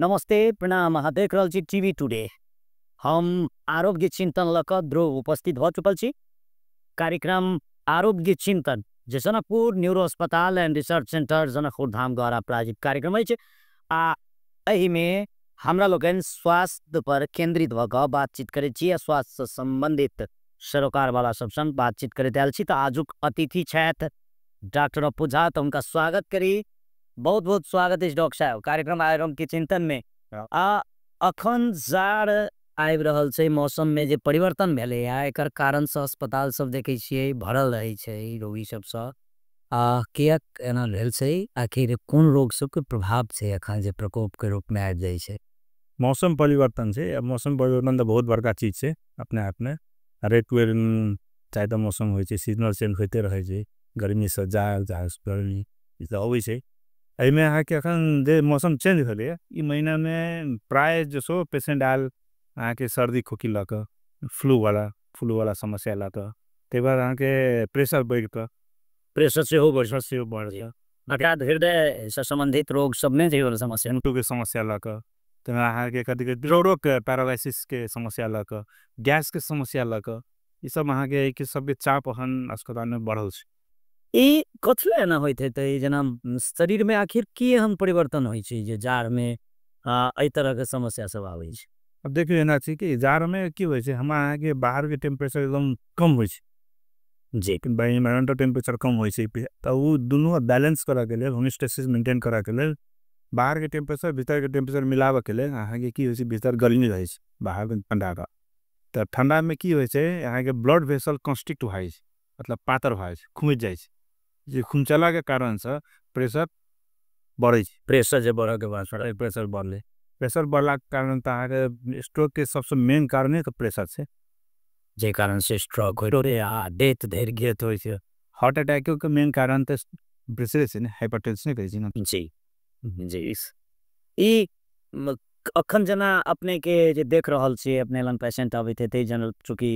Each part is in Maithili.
नमस्ते, प्रणाम। अहाँ देख रहल छी टीवी टुडे। हम आरोग्य चिंतन लऽ कऽ ध्रुव उपस्थित भऽ चुकल छी। कार्यक्रम आरोग्य चिंतन जे जनकपुर न्यूरो अस्पताल and research centre Janakpur Dham द्वारा प्रायोजित कार्यक्रम अछि आ एहिमे हमरा लोकनि स्वास्थ्य पर केंद्रित भऽ कऽ बातचीत करैत छी आ स्वास्थ्य से संबंधित सरोकार वाला सब संग बातचीत करैत आयल छी। तऽ आजुक अतिथि छथि डॉक्टर अप्पू झा, तऽ हुनका स्वागत करी। बहुत बहुत स्वागत अछि डॉक्टर साहब कार्यक्रम आरोग्य चिंतन में। आ अखन जाड़ आबि रहल छै, मौसम में जे परिवर्तन भेलैया एकर कारण से अस्पताल सब देखै छियै भरल रहै छै रोगी सबसँ। आ किएक एना भेल छै, आखिर कोन रोग सबके प्रभाव छै अखन जे प्रकोप के रूप में आबि जाइ छै? मौसम परिवर्तन छै। अब मौसम परिवर्तन तऽ बहुत बड़का चीज छै अपने आप में। हरेक बेर चाहे तऽ मौसम होइ छै, सीजनल चेंज होइते रहै छै। गर्मी से जाड़, जाड़ से गर्मी, ई तऽ अबै छै। एहिमे अहाँके अखन जे मौसम चेंज भेलैया ई महीनामे प्राय जे सो पेशेंट आयल अहाँके सर्दी खोकी लऽ कऽ, फ्लू वाला समस्या लऽ कऽ, ताहि बाद अहाँके प्रेशर बढ़ि कऽ, प्रेशर सेहो बढ़ि सेहो बढ़ि कऽ, अर्थात हृदय से संबंधित रोग सबमे जे समस्या के समस्या लऽ कऽ, ताहिमे अहाँके कथी कहै रोगके पैरालिसिसके समस्या लऽ कऽ, गैसके समस्या लऽ कऽ, ई सब अहाँके एहिके सबके चाप अखन अस्पतालमे बढ़ल छै। ई कथी लए एना होइत हेतै? जेना शरीरमे आखिर की एहन परिवर्तन होइ छै जे जाड़मे एहि तरहके समस्या सब आबै छै? अब देखियौ, एना छै कि जाड़मे की होइ छै, हमरा अहाँके बाहरके टेम्परेचर एकदम कम होइ छै जी, टेम्परेचर कम होइ छै, तऽ ओ दुनू बैलेंस करऽके लेल, होमियोस्टेसिस मेंटेन करऽके लेल, बाहरके टेम्परेचर भीतरके टेम्परेचर मिलाबऽके लेल अहाँके की होइ छै, भीतर गर्मी रहै छै, बाहर ठण्डा। तऽ ठण्डामे की होइ छै, अहाँके ब्लड भेसल कॉन्स्ट्रिक्ट भए जाइ छै, मतलब पातर भए जाइ छै, खुमि जाइ छै, जे खुमचलाके कारणसँ प्रेशर बढ़ै छै। प्रेशर जे बढ़ऽके बाद प्रेशर बढ़लै, प्रेशर बढ़लाके कारण तऽ अहाँके स्ट्रोकके सबसँ मेन कारणे तऽ प्रेशर छै, जे कारण से स्ट्रोक होइ आ डेथ धरि डेथ होइ छै। हार्ट अटैकके मेन कारण तऽ प्रेशरे छै ने, हाइपरटेंशन कहै छै ने। जी जी। ई अखन जेना अपने के जे देख रहल छियै, अपने लग पेशेंट अबैत हेतै, जनरल चूँकि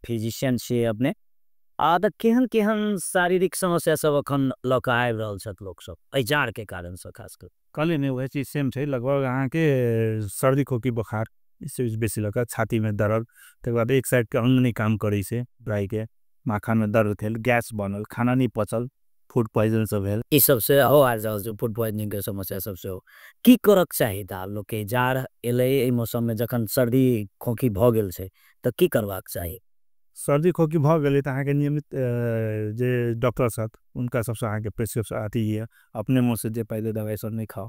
फिजिशियन छियै अपने, आ तऽ केहन केहन शारीरिक समस्या सब अखन लऽ कऽ आबि रहल छथि लोकसब एहि जाड़के कारणसँ खास कर? कहलियै ने, वएह चीज सेम छै लगभग। अहाँके सर्दी, खोकी, बुखार इससे बेसी लऽ कऽ, छातीमे दर्द, तकर बाद एक साइडके अङ्ग नहि काम करै छै, प्रायके माथामे दर्द भेल, गैस बनल, खाना नहि पचल, फूड पॉइजन सब भेल। ई सबसे हो आबि रहल छै फूड पॉइजनिंग के समस्या सबसे हो। की करक चाही तऽ आब लोकके जाड़ एलै, एहि मौसममे जखन सर्दी खोकी भऽ गेल छै तऽ की करबाक चाही? सर्दी खोकी भऽ गेलै तऽ अहाँके नियमित जे डॉक्टर छथि हुनका सबसँ अहाँके प्रिस्क्रिप्शन अथी यऽ, अपने मुँहसँ जे पाइ दवाइ सब नहि खाउ।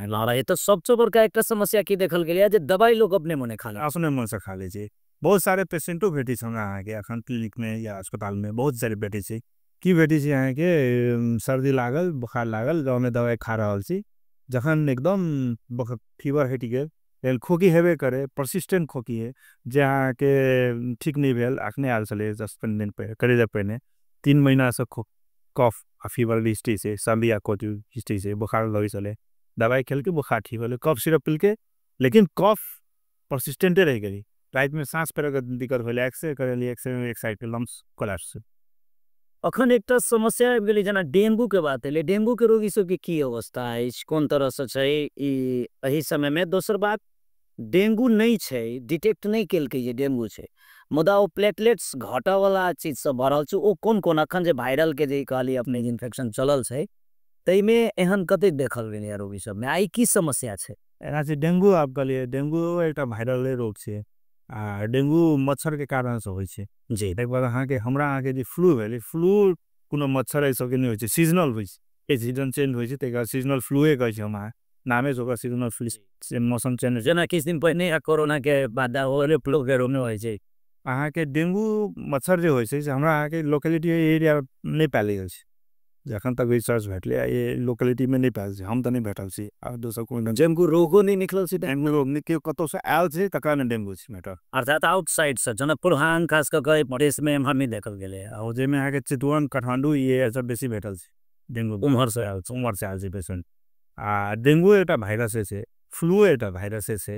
लड़ाई तऽ सबसँ बड़का एकटा समस्या की देखल गेलै जे दवाइ लोक अपने मने खा लै, अपने मनसँ खा लै छै। बहुत सारे पेशेंटो भेटै छै हमरा अहाँके अखन क्लिनिकमे या अस्पतालमे, बहुत सारे भेटै छै। की भेटै छै अहाँके, सर्दी लागल, बुखार लागल, गाँवमे दवाइ खा रहल छी, जखन एकदम फीवर हटि गेल, लेकिन खोकी हेबे करे, परसिस्टेंट खोकी है जे अहाँके ठीक नहि भेल, अखने आयल छलै 10-15 दिन पहिले, करीब पहिने 3 महीनासँ कफ आ फीवर हिस्ट्री छै, सर्दी आ खोकी हिस्ट्री छै, बुखार लगै छलै, दवाइ खेलकै, बुखार ठीक भेलै, कफ सिरप पिलकै, लेकिन कफ परसिस्टेंटे रहि गेलै, रातिमे साँस फेरैके दिक्कत भेलै, एक्सरे करेलियै, एक्सरे एक साइडके लंग्स कोलैप्स छै। अखन एकटा समस्या आबि गेलै, जेना डेंगूके बात एलै, डेंगूके रोगी सबके की अवस्था अछि, कोन तरहसँ छै ई एहि समयमे? दोसर बात, डेंगू नहि छै, डिटेक्ट नहि केलकै जे डेंगू छै, मुदा ओ प्लेटलेट्स घटऽवला चीज सब भऽ रहल छै, ओ कोन कोन अखन जे वायरलके जे कहलियै अपने जे इन्फेक्शन चलल छै ताहिमे एहन कतेक देखल गेलै रोगी सबमे आ ई की समस्या छै? एना छै, डेंगू आब कहलियै, डेंगू एकटा वायरले रोग छै आ डेंगू मच्छरके कारणसँ होइ छै जी। तकर बाद अहाँके हमरा अहाँके जे फ्लू भेलै, फ्लू कोनो मच्छर एहि सबके नहि होइ छै, सीजनल होइ छै, सीजन चेंज होइ छै, ताहिके बाद सीजनल फ्लूए कहै छै हम अहाँ, नामे छै ओकर सीजनल फ्लू, मौसम चेंज। जेना किछु दिन पहिने कोरोनाके बाद फ्लू के रूपमे होइ छै। अहाँके डेंगू मच्छर जे होइ छै से हमरा अहाँके लोकेलिटी एरिया नहि पायल गेल छै, जखन तक रिसर्च भेटलै ई लोकेलिटीमे नहि पायल छै, हम तऽ नहि भेटल छी आ दोसर कोनो डेंगू रोगो नहि निकलल छै। डेंगू रोग नहि, केओ कतहुसँ आयल छै तकरा नहि डेंगू छै भेटल। अर्थात आउटसाइड से जनकपुर हान खास कऽ कऽ प्रदेशमे एम्हर नहि देखल गेलै। आ जाहिमे अहाँके चितवन, काठमाण्डू ई सब बेसी भेटल छै डेंगू। उम्हरसँ आयल छै? उम्हरसँ आयल छै पेशेंट। आ डेंगू एकटा वायरसे छै, फ्लू एकटा वायरसे छै,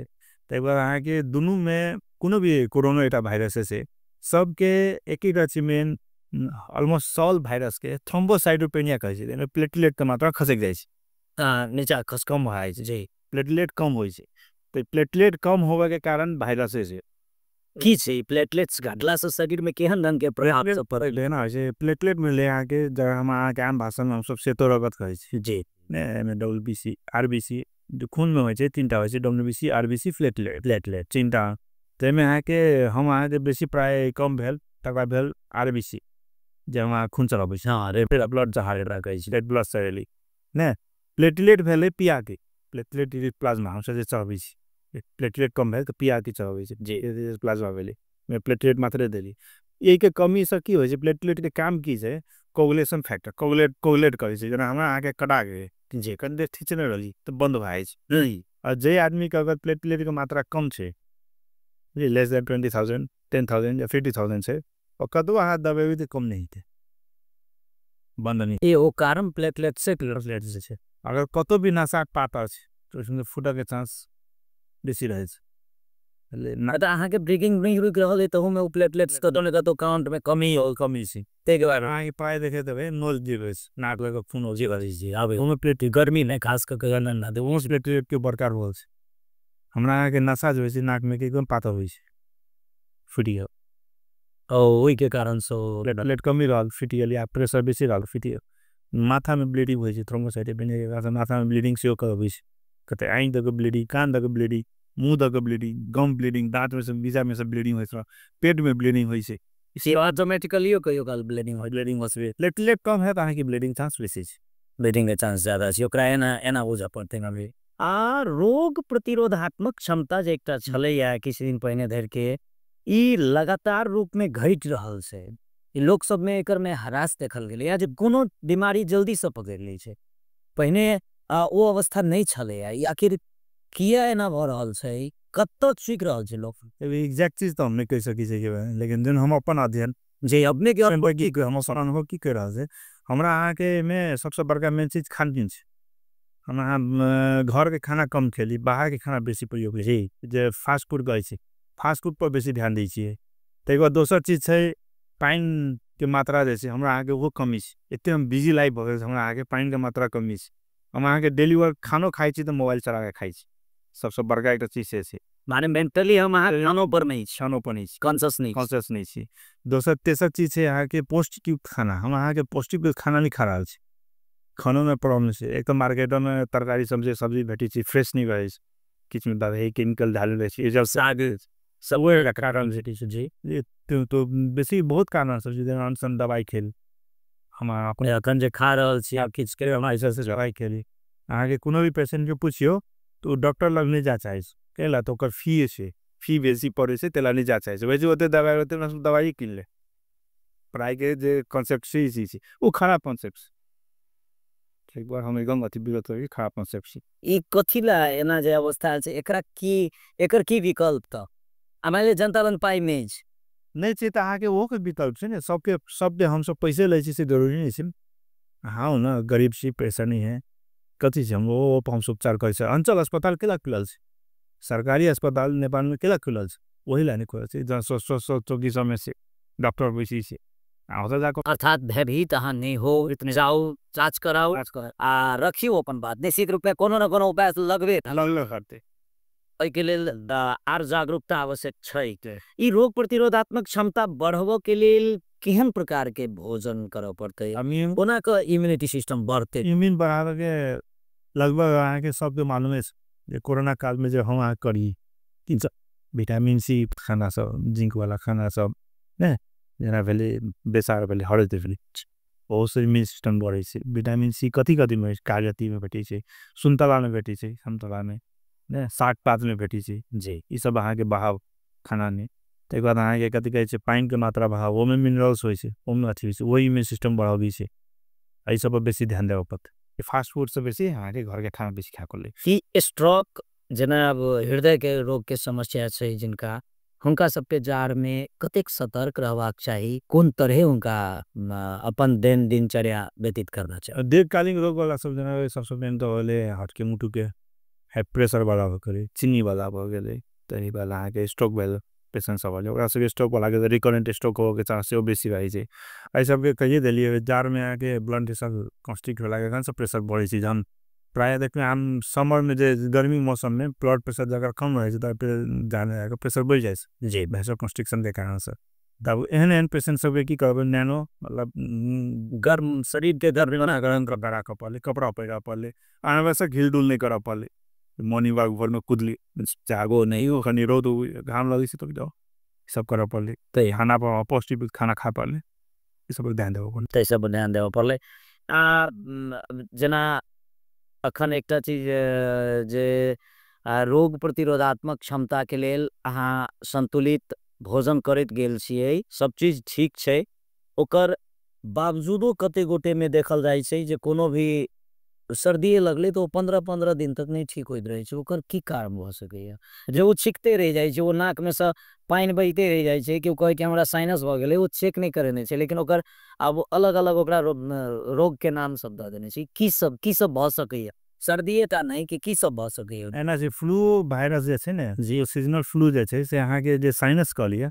ताहि बाद अहाँके दुनूमे कोनो भी कोरोनो एकटा वायरसे छै, सबके एकेटा छै मेन, ऑलमोस्ट सब वायरसके थ्रोम्बोसाइटोपेनिया कहै छै, प्लेटलेटके मात्रा खसकि जाइ छै। नीचा खस कम भऽ जाइ छै। जी। प्लेटलेट कम होइ छै। तऽ प्लेटलेट कम होबऽके कारण वायरसे छै। की छै प्लेटलेट्स घटलासँ शरीरमे केहन रङ्गके प्रभाव सब पड़ै? एना होइ छै, प्लेटलेट मिललै अहाँके, हम अहाँके आम भाषामे हमसब सेतो रगत कहै छी। जी। ने, एहिमे W B C, R B C, जो खूनमे होइ छै, तीनटा होइ छै, W B C, R B C, platelet. Platelet. तीनटा। ताहिमे अहाँके, हम अहाँके बेसी प्राय कम भेल, तकर बाद भेल आर बी सी, जे हम अहाँ खून चढ़बै छी। हँ, रेड ब्लड चढ़ा राखै छी। रेड ब्लड चढ़ेली। ने, प्लेटलेट भेलै पी आर के, प्लेटलेट प्लाज्मा हमसब जे चढ़बै छी। प्लेटलेट कम भेल तऽ पी आर के चढ़बै छी। जी। प्लाज्मा भेलै, प्लेटलेट मात्रे देली। एहिके कमीसँ की होइ छै, प्लेटलेटके काम की छै, कोगुलेशन फैक्टर, कोगुलेट करै छै। जेना हमरा अहाँके कटा गेलै, जी। कनि देर खिचने रहली तऽ बन्द भए जाइ छै। आ जे आदमीके अगर प्लेटलेटके मात्रा कम छै, जी, लेस देन 20,000, 10,000 या 50,000 छै, ओ कतबो अहाँ दबेबै तऽ कम नहि हेतै, बन्द नहि। ए ओ कारण प्लेटलेट से प्लेटलेट जे छै, अगर कतौ भी नशाके पातर छै तऽ ओहिमे फूटऽके चांस बेसी रहै छै। तऽ अहाँके ब्रीदिंग नहि रुकि रहल अइ, तहूमे ओ प्लेटलेट्स कतौ ने कतौ काउंटमे कमी हो। कमी छै। ताहिके बाद अहाँके पाइ देखैत हेबै, नोज जे रहै छै, नाक लग कऽ खून जे रहै छै, आबै। ओहिमे प्लेटलेट गर्मी नहि, खास कऽ कऽ गरम नहि, ओहो प्लेटलेटके बड़का रोल छै। हमरा अहाँके नशा जे होइ छै, नाकमे एकदम पातर होइ छै, फुटि गेल। ओ, ओहिके कारणसँ ओ प्लेटलेट कमी रहल, फुटि गेल, या प्रेशर बेसी रहल, फुटि गेल। माथामे ब्लीडिंग होइ छै, थ्रोम्बोसाइटोपेनिया के कारण माथामे ब्लीडिंग सेहो करबै छै। कतै आँखि दऽ कऽ ब्लीडिंग, कान दऽ कऽ ब्लीडिंग, मुँह दऽ कऽ ब्लीडिंग, गम ब्लीडिंग, दाँतमे से, बीजामे से ब्लीडिंग होइ छै, पेटमे ब्लीडिंग होइ छै। से ऑटोमेटिकलियो कहियो काल ब्लीडिंग होइ छै। ब्लीडिंग होइ छै। प्लेटलेट कम है तऽ अहाँके ब्लीडिंग चांस बेसी छै। ब्लीडिंग के चांस ज्यादा छै, ओकरा एना बुझऽ पड़तै अभी। आ रोग प्रतिरोधात्मक क्षमता जे एकटा छलैया किछु दिन पहिने धरिके, ई लगातार रूपमे घटि रहल छै। ई लोक सबमे एकरमे ह्रास देखल गेलैया जे कोनो बीमारी जल्दीसँ पकड़ि लै छै। पहिने ओ अवस्था नहि छलैया। ई आखिर किया एना भऽ रहल छै, कतऽ चुकि रहल छै लोक? एग्जैक्ट चीज तऽ हम नहि कहि सकै छियै, लेकिन जहन हम अपन अध्ययन जे अपने के अनुभव की हम अपन अनुभव की कहि रहल छै, हमरा अहाँके एहिमे सबसँ बड़का मेन चीज खानपीन छै। हम अहाँ घरके खाना कम खेली, बाहरके खाना बेसी प्रयोग होइ छै, जे फास्ट फूड कहै छै, फास्ट फूड पर बेसी ध्यान दै छियै। ताहिके बाद दोसर चीज छै पानिके मात्रा जे छै हमरा अहाँके ओहो कमी छै। एते हम बिजी लाइफ भऽ गेल छै, हमरा अहाँके पानिके मात्रा कमी छै। हम अहाँके डेली वर्क खानो खाइ छी तऽ मोबाइल चलाके खाइ छी, सबसँ बड़का एकटा चीज से छै। माने मेंटली हम अहाँ खानो पर नहि छी, खानो पर नहि छी, कॉन्शियस नहि छी। कॉन्शियस नहि छी। दोसर तेसर चीज छै अहाँके पौष्टिक खाना, हम अहाँके पौष्टिक खाना नहि खा रहल छी, खानोमे प्रॉब्लम छै। एक तऽ मार्केटमे तरकारी सब्जी सब्जी भेटै छै, फ्रेश नहि रहै छै, किछुमे दवाइ केमिकल डालल रहै छै, ई सब साग सब ओहि कारण भेटै छै। जी। जी, तो बेसी बहुत कारण सब छै, जेना अनसन दवाइ खेल, हम अहाँ अपने अखन जे खा रहल छी, आब किछु के हमरा ऐसा से दवाइ खेली। अहाँके कोनो भी पेशेंटके पुछियौ तऽ ओ डॉक्टर लग नहि जा चाहै छै, कैला तऽ ओकर फी छै, फी बेसी पड़ै छै, तैला नहि जा चाहै छै। वैसे ओते दवाइ, ओते हमरा सब दवाइ कीन ले। पढ़ाइके जे कॉन्सेप्ट छै, ई चीज छै, ओ खराब कॉन्सेप्ट छै। एक बार हम एकदम अति विगत हो गेल, खराब कॉन्सेप्ट छै। ई कथी ला एना जे अवस्था छै, एकरा की, एकर की विकल्प तऽ? आ मानि लिअ जनता लग पाइ नहि छै। नहि छै तऽ अहाँके ओहोके विकल्प छै ने। सबके हमसब पैसे लै छी से जरूरी नहि छै। हाँ ने, गरीब छी, पैसा नहीं है, कथी छै, हम ओ हमसब उपचार करै छी। अञ्चल अस्पताल केला खुलल छै, सरकारी अस्पताल नेपालमे केला खुलल छै, ओही ला नहि खुलल छै, जहाँ सौ चौकी सबमे से डॉक्टर बैसै छै। आ ओतऽ जाकऽ अर्थात भयभीत अहाँ नहि हो, इतने जाउ, जाँच कराउ, जाँच कराउ। आ रखियौ अपन बात। निश्चित रूपमे कोनो ने कोनो उपाय लगबे लगबे करतै। एहिके लेल आर जागरूकता आवश्यक छै। ई रोग प्रतिरोधात्मक क्षमता बढ़बऽके लेल केहन प्रकारके भोजन करऽ पड़तै? कोना कऽ इम्यूनिटी सिस्टम बढ़तै? इम्यून बढ़ाबऽके लगभग अहाँके सबके मालूमे छै जे कोरोना कालमे जे हम अहाँ करी, विटामिन सी खाना सब, जिंकवाला खाना सब, ने? जेना भेलै बेसार भेलै, हरदि भेलै, ओहोसँ इम्यून सिस्टम बढ़ै छै। विटामिन सी कथी कथीमे होइ छै? कागतीमे भेटै छै, सुन्तलामे भेटै छै, समतलामे, ने? साग पातमे भेटै छै। जी। ई सब अहाँके बहाव खानामे। ताहिके बाद अहाँके कथी कहै छै, पानिके मात्रा बहाव, ओहिमे मिनरल्स होइ छै, ओहिमे अथी होइ छै, ओहि इम्यून सिस्टम बढ़ाबै छै। एहि सब पर बेसी ध्यान देबऽ पड़तै। फास्ट फूडसँ बेसी अहाँके घरके खाना बेसी खाय पड़लै। ई स्ट्रोक जेना अब हृदयके रोगके समस्या छै जिनका, हुनका सबके जाड़मे कतेक सतर्क रहबाक चाही, कोन तरहे हुनका अपन दैन दिनचर्या व्यतीत करना चाही? दीर्घकालीन रोगवाला सब जेना सबसँ मेन तऽ होलै हार्टके, मुटुके, हाई प्रेशरवाला भऽ गेलै, चिन्नीवाला भऽ गेलै, ताहि बाद अहाँके स्ट्रोक भेल पेशेंट सब भेलै, ओकरा सबके स्ट्रोकवाला के रिकरेंट स्ट्रोक होबऽके चांस सेहो बेसी रहै छै। एहि सबके कहिए देलियै, जाड़मे अहाँके ब्लड प्रेशर कॉन्स्ट्रिक्ट होला के कारण सब प्रेशर बढ़ै छै, जहन प्रायः देखबै हम समरमे जे गर्मी मौसममे ब्लड प्रेशर जकर कम रहै छै तऽ जाके प्रेशर बढ़ि जाइ छै जी वैसो कॉन्स्ट्रिक्शनके कारणसँ। तब एहन एहन पेशेंट सबके की करबै, नैनो मतलब गर्म शरीरके गर्म कपड़ा राखऽ पड़लै, कपड़ा पहिरऽ पड़लै, अनावश्यक हिलडुल नहि करऽ पड़लै। मॉर्निंग वॉक भोरमे कुदली जागो नहि हो, कनि रौद घाम लगै छै तऽ जाओ, सब करऽ पड़लै। तऽ खाना पर पौष्टिक खाना खा पड़लै, ई सब पर ध्यान देबऽ पड़लै। ताहि सब पर ध्यान देबऽ पड़लै। आ जेना अखन एकटा चीज जे रोग प्रतिरोधात्मक क्षमताके लेल अहाँ संतुलित भोजन करैत गेल छियै, सब चीज ठीक छै, ओकर बावजूदो कते गोटेमे देखल जाइ छै जे कोनो भी सर्दिए लगलै तऽ ओ 15-15 दिन तक नहि ठीक होइत रहै छै। ओकर की कारण भऽ सकैए? जे ओ छिकते रहि जाइ छै, ओ नाकमे सँ पानि बहिते रहि जाइ छै, केओ कहै कि हमरा साइनस भऽ गेलै, ओ चेक नहि करेने छै, लेकिन ओकर आब अलग अलग ओकरा रोगके नाम सब दऽ देने छै। की सब की सब भऽ सकैए? सर्दिए टा नहि कि की सब भऽ सकैए? एना छै फ्लू वायरस जे छै ने, जे सीजनल फ्लू जे छै से अहाँके जे साइनस कहलियै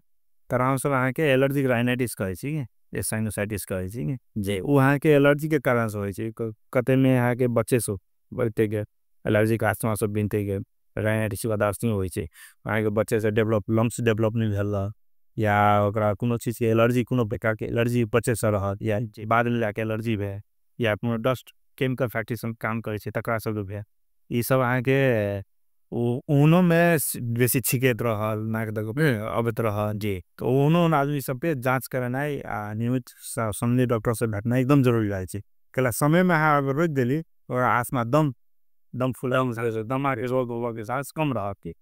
तर हमसब अहाँके एलर्जिक राइनाइटिस कहै छी, जे साइनोसाइटिस कहै छी जे ओ अहाँके एलर्जीके कारणसँ होइ छै। कतेमे अहाँके बच्चे सब बढ़ते गेल एलर्जीके आस्थमा सब बिनते गेल, राइनाइटिस बर्दाश्त नहि होइ छै, अहाँके बच्चे से डेवलप लंग्स डेवलप नहि भेल रहल, या ओकरा कोनो चीजके एलर्जी कोनो प्रकारके एलर्जी बच्चे से रहल, या बादमे जाके एलर्जी भेल, या कोनो डस्ट केमिकल फैक्ट्री सब काम करै छै तकरा सब भेल, ई सब अहाँके ओहनोमे बेसी छिकैत रहल, नाक दऽ अबैत रहल जी। तऽ ओहनो आदमी सबके जाँच करेनाइ आ नियमित सम्बन्धित डॉक्टर से भेटनाइ एकदम जरूरी रहै छै। कैला समयमे अहाँ अगर रोकि देली ओकरा आस्थमा दम दम फुलाइ दम रोग होबऽके चांस कम रहत,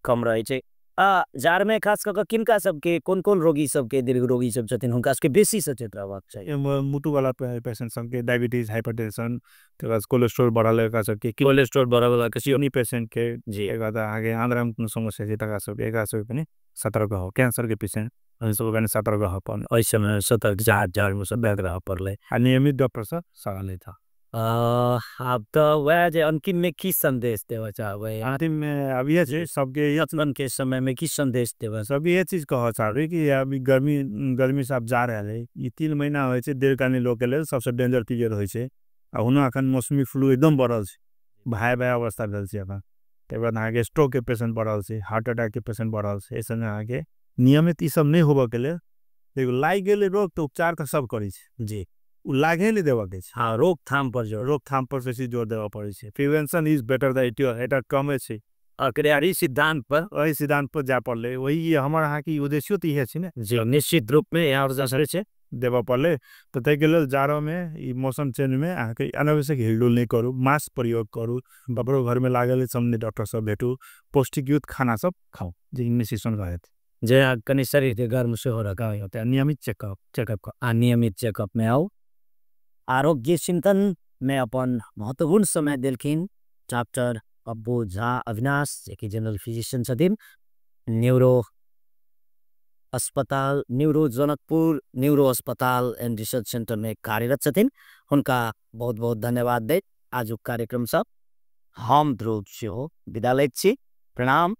कम रहै छै। आ जाड़मे खास कऽ कऽ किनका सबके कोन कोन रोगी सबके दीर्घ रोगी सब छथिन हुनका सबके बेसी सचेत रहबाक चाही? मुटुवला पेशेंट सबके, डायबिटीज, हाइपरटेंशन, तकर बाद कोलेस्ट्रॉल बढ़ल एकरा सबके, कोलेस्ट्रॉल बढ़ल किडनी पेशेंट के जी, एक बाद अहाँके आंध्रामे कोनो समस्या छै तकरा सबके, एकरा सबके कनि सतर्क रहू। कैंसरके पेशेंट एहि सबके कनि सतर्क रहऽ पड़लै, एहि समय सतर्क जाड़मे सब रहऽ पड़लै आ नियमित डॉक्टरसँ सलाह लैत। आब तऽ वएह जे अंतिममे की सन्देश देबऽ चाहबै? अंतिममे अब इएह छै सबके के समयमे की सन्देश देबऽ? सब इएह चीज कहऽ चाहबै कि अभी गर्मी गर्मी से आब जा रहल है, ई 3 महीना होइ छै दीर्घकालीन लोकके लेल सबसँ डेंजर पीरियड होइ छै। आ हुना अखन मौसमी फ्लू एकदम बढ़ल छै, भयावह अवस्था भेल छै अखन। तकर बाद अहाँके स्ट्रोकके पेशेंट बढ़ल छै, हार्ट अटैकके पेशेंट बढ़ल छै। एहि संगे अहाँके नियमित ई सब नहि होबऽके लेल, देखियौ लागि गेलै रोग तऽ उपचार तऽ सब करै छै जी, ओ लागे नहि देबऽके छै। हाँ, रोकथाम पर जोर, रोकथाम पर बेसी जोर देबऽ पड़ै छै। Prevention is better than cure, एकटा कमे छै। अकरे सिद्धांत पर, एहि सिद्धांत पर जाय पड़लै। वही हमर अहाँके उद्देश्यो तऽ इएह छै ने जी, निश्चित रूपमे यहाँ छै देबऽ पड़लै। तऽ ताहिके लेल जाड़ोमे ई मौसम चेंजमे अहाँके अनावश्यक हिलडुल नहि करू, मास्क प्रयोग करू, ककरो घरमे लागल सम्बन्धित डॉक्टर सब भेटू, पौष्टिक युक्त खाना सब खाउ जे इम्यून रहत, जे कनि शरीरके गर्म सेहो रखा, नियमित चेकअप आ नियमित चेकअपमे आउ। आरोग्य चिंतन में अपन महत्वपूर्ण समय देलखिन डॉक्टर अब्बू झा अविनाश, जे कि जनरल फिजिशियन छथिन, न्यूरो अस्पताल न्यूरो जनकपुर न्यूरो अस्पताल एंड रिसर्च सेंटर में कार्यरत छथिन। हुनका बहुत बहुत धन्यवाद दैत आजुक कार्यक्रमसँ हम ध्रुव सेहो विदा लैत छी। प्रणाम।